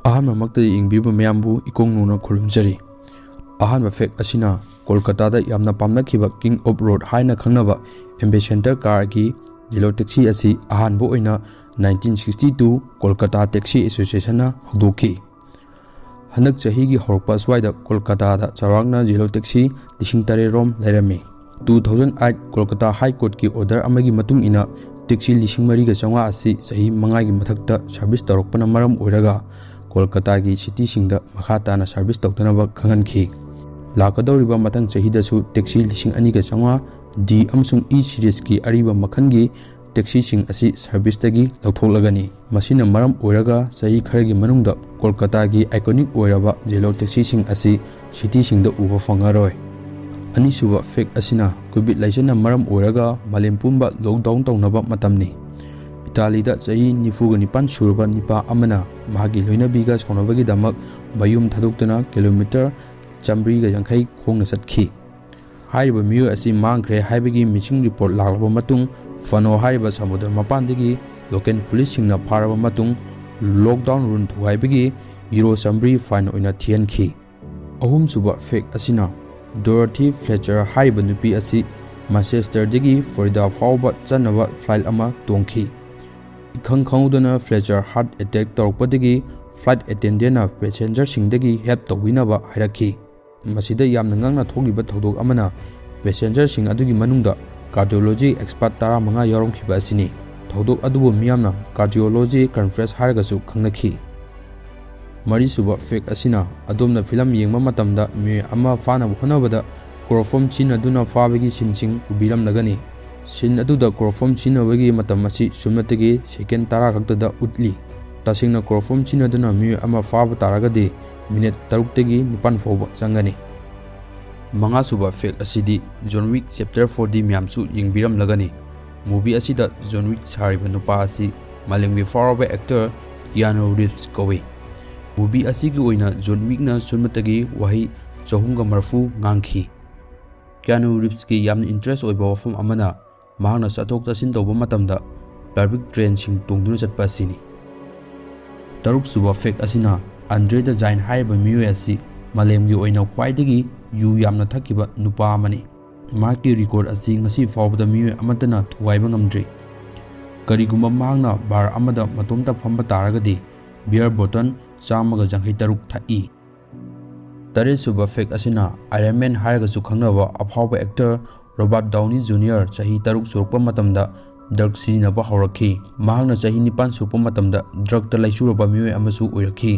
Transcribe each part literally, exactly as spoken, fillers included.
ꯑꯍꯥꯟꯕꯃꯛꯇꯗꯤ ꯌꯦꯡꯕꯤꯕ ꯃꯌꯥꯝꯕꯨ ꯏꯀꯣꯡ ꯅꯧꯅ ꯈꯨꯔꯨꯝꯖꯔꯤ꯫ ꯑꯍꯥꯟꯕ ꯐꯦꯛ ꯑꯁꯤꯅ ꯀꯣꯜꯀꯇꯥꯗ ꯌꯥꯝꯅ ꯄꯥꯝꯅꯈꯤꯕ King of Road ꯍꯥꯏꯅ ꯈꯪꯅꯕ Ambassador car ꯒꯤ Zelo taxi ꯑꯁꯤ ꯑꯍꯥꯟꯕ ꯑꯣꯏꯅ nineteen sixty two Kolkata Taxi Association ꯅ ꯍꯧꯗꯣꯛꯈꯤ꯫ ꯍꯟꯗꯛ ꯆꯍꯤꯒꯤ ꯍꯧꯔꯛꯄ ꯑꯁ꯭ꯋꯥꯏꯗ ꯀꯣꯜꯀꯇꯥꯗ ꯆꯥꯎꯔꯥꯛꯅ Zelo taxi ꯂꯤꯁꯤꯡ ꯇꯔꯦꯠ ꯔꯣꯝ ꯂꯩꯔꯝꯃꯤ꯫ Two thousand eight Kolkata High Court ꯀꯤ order ꯑꯃꯒꯤ ꯃꯇꯨꯡ ꯏꯟꯅ taxi ꯂꯤꯁꯤꯡ ꯃꯔꯤꯒ ꯆꯥꯝꯃꯉꯥ ꯑꯁꯤ ꯆꯍꯤ ꯃꯉꯥꯒꯤ ꯃꯊꯛꯇ service ꯇꯧꯔꯛꯄꯅ ꯃꯔꯝ ꯑꯣꯏꯔꯒ ꯀꯣꯜꯀꯇꯥꯒꯤ city ꯁꯤꯡꯗ ꯃꯈꯥ ꯇꯥꯅ service ꯇꯧꯗꯅꯕ ꯈꯪꯍꯟꯈꯤ꯫ ꯂꯥꯛꯀꯗꯧꯔꯤꯕ ꯃꯊꯪ ꯆꯍꯤꯗꯁꯨ taxi ꯂꯤꯁꯤꯡ ꯑꯅꯤꯒ ꯆꯥꯝꯃꯉꯥ D ꯑꯃꯁꯨꯡ E series ꯀꯤ ꯑꯔꯤꯕ ꯃꯈꯜꯒꯤ taxi ꯁꯤꯡ ꯑꯁꯤ service ꯇꯒꯤ ꯂꯧꯊꯣꯛꯂꯒꯅꯤ꯫ ꯃꯁꯤꯅ ꯃꯔꯝ ꯑꯣꯏꯔꯒ ꯆꯍꯤ ꯈꯔꯒꯤ ꯃꯅꯨꯡꯗ ꯀꯣꯜꯀꯇꯥꯒꯤ iconic ꯑꯣꯏꯔꯕ Zelo taxi ꯁꯤꯡ ꯑꯁꯤ city ꯁꯤꯡꯗ ꯎꯕ ꯐꯪꯉꯔꯣꯏ꯫ ꯑꯅꯤꯁꯨꯕ ꯐꯦꯛ ꯑꯁꯤꯅ COVID ꯂꯥꯏꯆꯠꯅ ꯃꯔꯝ ꯑꯣꯏꯔꯒ ꯃꯥꯂꯦꯝ ꯄꯨꯝꯕ lockdown ꯇꯧꯅꯕ ꯃꯇꯝꯅꯤ꯫ ꯏꯇꯥꯂꯤꯗ ꯆꯍꯤ ꯅꯤꯐꯨꯒ ꯅꯤꯄꯥꯟ ꯁꯨꯔꯕ ꯅꯤꯄꯥ ꯑꯃꯅ ꯃꯍꯥꯛꯀꯤ ꯂꯣꯏꯅꯕꯤꯒ ꯁꯥꯎꯅꯕꯒꯤꯗꯃꯛ ꯃꯌꯨꯝ ꯊꯥꯗꯣꯛꯇꯨꯅ kilometre ꯆꯥꯃꯔꯤꯒ ꯌꯥꯡꯈꯩ ꯈꯣꯡꯅ ꯆꯠꯈꯤ꯫ ꯍꯥꯏꯔꯤꯕ ꯃꯤꯑꯣꯏ ꯑꯁꯤ ꯃꯥꯡꯈ꯭ꯔꯦ ꯍꯥꯏꯕꯒꯤ missing report ꯂꯥꯛꯂꯕ ꯃꯇꯨꯡ, ꯐꯅꯣ ꯍꯥꯏꯔꯤꯕ ꯁꯃꯨꯗ꯭ꯔ ꯃꯄꯥꯟꯗꯒꯤ local police ꯁꯤꯡꯅ ꯐꯥꯔꯕ ꯃꯇꯨꯡ, lockdown rule ꯊꯨꯒꯥꯏꯕꯒꯤ euro ꯆꯥꯃꯔꯤ fine ꯑꯣꯏꯅ ꯊꯤꯍꯟꯈꯤ꯫ ꯑꯍꯨꯝꯁꯨꯕ ꯐꯦꯛ ꯑꯁꯤꯅ, Dorothy Fletcher ꯍꯥꯏꯔꯤꯕ ꯅꯨꯄꯤ ꯑꯁꯤ Manchester ꯗꯒꯤ Florida ꯐꯥꯎꯕ ꯆꯠꯅꯕ flight ꯑꯃ ꯇꯣꯡꯈꯤ꯫ ꯏꯈꯪ ꯈꯪꯍꯧꯗꯅ Fletcher heart attack ꯇꯧꯔꯛꯄꯗꯒꯤ flight attendant ꯅ passenger ꯁꯤꯡꯗꯒꯤ help ꯇꯧꯕꯤꯅꯕ ꯍꯥꯏꯔꯛꯈꯤ꯫ ꯃꯁꯤꯗ ꯌꯥꯝꯅ ꯉꯛꯅ ꯊꯣꯛꯂꯤꯕ ꯊꯧꯗꯣꯛ ꯑꯃꯅ, passenger ꯁꯤꯡ ꯑꯗꯨꯒꯤ ꯃꯅꯨꯡꯗ cardiology expert ꯇꯔꯥꯃꯉꯥ ꯌꯥꯎꯔꯝꯈꯤꯕ ꯑꯁꯤꯅꯤ꯫ ꯊꯧꯗꯣꯛ ꯑꯗꯨꯕꯨ ꯃꯤꯌꯥꯝꯅ cardiology conference ꯍꯥꯏꯔꯒꯁꯨ ꯈꯪꯅꯈꯤ꯫ ꯃꯔꯤꯁꯨꯕ ꯐꯦꯛ ꯑꯁꯤꯅ, ꯑꯗꯣꯝꯅ ꯐꯤꯂꯝ ꯌꯦꯡꯕ ꯃꯇꯝꯗ ꯃꯤꯑꯣꯏ ꯑꯃ ꯐꯥꯅꯕ ꯍꯣꯠꯅꯕꯗ chloroform ꯁꯤꯖꯤꯟꯅꯗꯨꯅ ꯐꯥꯕꯒꯤ scene ꯁꯤꯡ ꯎꯕꯤꯔꯝꯂꯒꯅꯤ꯫ Scene ꯑꯗꯨꯗ chloroform ꯁꯤꯖꯤꯟꯅꯕꯒꯤ ꯃꯇꯝ ꯑꯁꯤ ꯁꯨꯞꯅꯇꯒꯤ second ꯇꯔꯥ ꯈꯛꯇꯗ ꯎꯠꯂꯤ꯫ ꯇꯁꯦꯡꯅ chloroform ꯁꯤꯖꯤꯟꯅꯗꯨꯅ ꯃꯤꯑꯣꯏ ꯑꯃ ꯐꯥꯕ ꯇꯥꯔꯒꯗꯤ minute ꯇꯔꯨꯛꯇꯒꯤ ꯅꯤꯄꯥꯟ ꯐꯥꯎꯕ ꯆꯪꯒꯅꯤ꯫ ꯃꯉꯥꯁꯨꯕ ꯐꯦꯛ ꯑꯁꯤꯗꯤ John Wick Chapter four ꯗꯤ ꯃꯌꯥꯝꯁꯨ ꯌꯦꯡꯕꯤꯔꯝꯂꯒꯅꯤ꯫ Movie ꯑꯁꯤꯗ John Wick ꯁꯥꯔꯤꯕ ꯅꯨꯄꯥ ꯑꯁꯤ ꯃꯥꯂꯦꯝꯒꯤ ꯐꯥꯎꯔꯕ actor Keanu Reeves ꯀꯧꯏ꯫ Movie ꯑꯁꯤꯒꯤ ꯑꯣꯏꯅ John Wick ꯅ ꯁꯨꯞꯅꯇꯒꯤ ꯋꯥꯍꯩ ꯆꯍꯨꯝꯒ ꯃꯔꯤꯐꯨ ꯉꯥꯡꯈꯤ꯫ Keanu Reeves ꯀꯤ ꯌꯥꯝꯅ interest ꯑꯣꯏꯕ ꯋꯥꯐꯝ ꯑꯃꯅ ꯃꯍꯥꯛꯅ ꯆꯠꯊꯣꯛ ꯆꯠꯁꯤꯟ ꯇꯧꯕ ꯃꯇꯝꯗ public train ꯁꯤꯡ ꯇꯣꯡꯗꯨꯅ ꯆꯠꯄ ꯑꯁꯤꯅꯤ꯫ ꯇꯔꯨꯛꯁꯨꯕ ꯐꯦꯛ ꯑꯁꯤꯅ Andre the Giant ꯍꯥꯏꯔꯤꯕ ꯃꯤꯑꯣꯏ ꯑꯁꯤ ꯃꯥꯂꯦꯝꯒꯤ ꯑꯣꯏꯅ ꯈ꯭ꯋꯥꯏꯗꯒꯤ ꯌꯨ ꯌꯥꯝꯅ ꯊꯛꯈꯤꯕ ꯅꯨꯄꯥ ꯑꯃꯅꯤ꯫ ꯃꯍꯥꯛꯀꯤ ꯔꯦꯀꯣꯔꯗ ꯑꯁꯤ ꯉꯁꯤ ꯐꯥꯎꯕꯗ ꯃꯤꯑꯣꯏ ꯑꯃꯠꯇꯅ ꯊꯨꯒꯥꯏꯕ ꯉꯝꯗ꯭ꯔꯤ꯫ ꯀꯔꯤꯒꯨꯝꯕ ꯃꯍꯥꯛꯅ ꯕꯥꯔ ꯑꯃꯗ ꯃꯇꯣꯝꯇ ꯐꯝꯕ ꯇꯥꯔꯒꯗꯤ ꯕꯤꯌꯔ ꯕꯣꯇꯜ ꯆꯥꯝꯃꯒ ꯌꯥꯡꯈꯩ ꯇꯔꯨꯛ ꯊꯛꯏ꯫ ꯇꯔꯦꯠꯁꯨꯕ ꯐꯦꯛ ꯑꯁꯤꯅ Iron Man ꯍꯥꯏꯔꯒꯁꯨ ꯈꯪꯅꯕ ꯑꯐꯥꯎꯕ ꯑꯦꯛꯇꯔ ꯔꯣꯕꯥꯔꯠ ꯗꯥꯎꯅꯤ ꯖꯨꯅꯤꯌꯔ ꯆꯍꯤ ꯇꯔꯨꯛ ꯁꯨꯔꯛꯄ ꯃꯇꯝꯗ ꯗ꯭ꯔꯒ ꯁꯤꯖꯤꯟꯅꯕ ꯍꯧꯔꯛꯈꯤ꯫ ꯃꯍꯥꯛꯅ ꯆꯍꯤ ꯅꯤꯄꯥꯟ ꯁꯨꯔꯛꯄ ꯃꯇꯝꯗ ꯗ꯭ꯔꯒꯇ ꯂꯩꯆꯨꯔꯕ ꯃꯤꯑꯣꯏ ꯑꯃꯁꯨ ꯑꯣꯏꯔꯛꯈꯤ꯫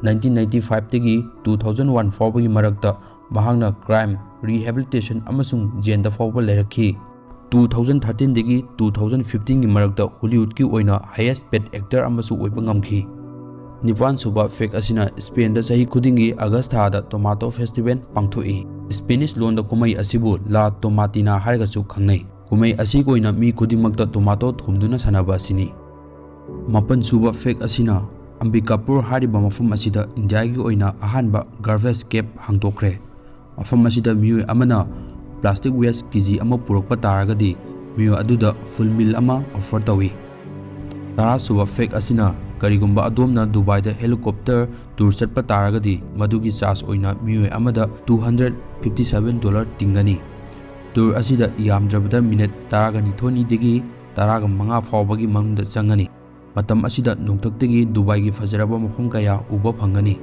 ꯅꯥꯏꯟꯇꯤꯟ ꯅꯥꯏꯟꯇꯤ ꯐꯥꯏꯚꯇꯒꯤ ꯇꯨ ꯊꯥꯎꯖꯟ ꯋꯥꯟ ꯐꯥꯎꯕꯒꯤ ꯃꯔꯛꯇ ꯃꯍꯥꯛꯅ ꯀ꯭ꯔꯥꯏꯝ, ꯔꯤꯍꯦꯕꯤꯂꯤꯇꯦꯁꯟ ꯑꯃꯁꯨꯡ ꯖꯦꯜꯗ ꯐꯥꯎꯕ ꯂꯩꯔꯛꯈꯤ꯫ ꯇꯨ ꯊꯥꯎꯖꯟ ꯊꯥꯔꯇꯤꯟꯗꯒꯤ ꯇꯨ ꯊꯥꯎꯖꯟ ꯐꯤꯐꯇꯤꯟꯒꯤ ꯃꯔꯛꯇ ꯍꯣꯂꯤꯋꯨꯗꯀꯤ ꯑꯣꯏꯅ ꯍꯥꯏꯌꯦꯁ ꯄꯦꯠ ꯑꯦꯛꯇꯔ ꯑꯃꯁꯨ ꯑꯣꯏꯕ ꯉꯝꯈꯤ꯫ ꯅꯤꯄꯥꯟꯁꯨꯕ ꯐꯦꯛ ꯑꯁꯤꯅ ꯁ꯭ꯄꯦꯟꯗ ꯆꯍꯤ ꯈꯨꯗꯤꯡꯒꯤ ꯑꯒꯁ ꯊꯥꯗ ꯇꯣꯃꯥꯇꯣ ꯐꯦꯁꯇꯤꯚꯦꯜ ꯄꯥꯡꯊꯣꯛꯏ꯫ ꯁ꯭ꯄꯦꯅꯤꯁ ꯂꯣꯟꯗ ꯀꯨꯝꯍꯩ ꯑꯁꯤꯕꯨ ꯂꯥ ꯇꯣꯃꯥꯇꯤꯅꯥ ꯍꯥꯏꯔꯒꯁꯨ ꯈꯪꯅꯩ꯫ ꯀꯨꯝꯍꯩ ꯑꯁꯤꯒꯤ ꯑꯣꯏꯅ ꯃꯤ ꯈꯨꯗꯤꯡꯃꯛꯇ ꯇꯣꯃꯥꯇꯣ ꯊꯣꯝꯗꯨꯅ ꯁꯥꯟꯅꯕ ꯑꯁꯤꯅꯤ꯫ ꯃꯥꯄꯟꯁꯨꯕ ꯐꯦꯛ ꯑꯁꯤꯅ ꯑꯝꯕꯤꯀꯥꯄꯨꯔ ꯍꯥꯏꯔꯤꯕ ꯃꯐꯝ ꯑꯁꯤꯗ ꯏꯟꯗꯤꯌꯥꯒꯤ ꯑꯣꯏꯅ ꯑꯍꯥꯟꯕ ꯒꯥꯔꯕꯦꯖ ꯀꯦꯞ ꯍꯥꯡꯗꯣꯛꯈ꯭ꯔꯦ꯫ ꯃꯐꯝ ꯑꯁꯤꯗ ꯃꯤꯑꯣꯏ ꯑꯃꯅ ꯄ꯭ꯂꯥꯁꯇꯤꯛ ꯋꯦꯁ ꯀꯦꯖꯤ ꯑꯃ ꯄꯨꯔꯛꯄ ꯇꯥꯔꯒꯗꯤ ꯃꯤꯑꯣꯏ ꯑꯗꯨꯗ ꯐꯨꯜ ꯃꯤꯜ ꯑꯃ ꯑꯣꯐꯔ ꯇꯧꯏ꯫ ꯇꯔꯥꯁꯨꯕ ꯐꯦꯛ ꯑꯁꯤꯅ ꯀꯔꯤꯒꯨꯝꯕ ꯑꯗꯣꯝꯅ ꯗꯨꯕꯥꯏꯗ ꯍꯦꯂꯤꯀꯣꯞꯇꯔ ꯇꯨꯔ ꯆꯠꯄ ꯇꯥꯔꯒꯗꯤ ꯃꯗꯨꯒꯤ ꯆꯥꯔꯖ ꯑꯣꯏꯅ ꯃꯤꯑꯣꯏ ꯑꯃꯗ two hundred fifty seven dollar ꯇꯤꯡꯒꯅꯤ꯫ ꯇꯨꯔ ꯑꯁꯤꯗ ꯌꯥꯝꯗ꯭ꯔꯕꯗ ꯃꯤꯅꯠ ꯇꯔꯥꯒ ꯅꯤꯊꯣꯏꯅꯤꯗꯒꯤ ꯇꯔꯥꯒ ꯃꯉꯥ ꯐꯥꯎꯕꯒꯤ ꯃꯅꯨꯡꯗ ꯆꯪꯒꯅꯤ꯫ ꯃꯇꯝ ꯑꯁꯤꯗ ꯅꯣꯡꯊꯛꯇꯒꯤ ꯗꯨꯕꯥꯏꯒꯤ ꯐꯖꯔꯕ ꯃꯐꯝ ꯀꯌꯥ ꯎꯕ ꯐꯪꯒꯅꯤ꯫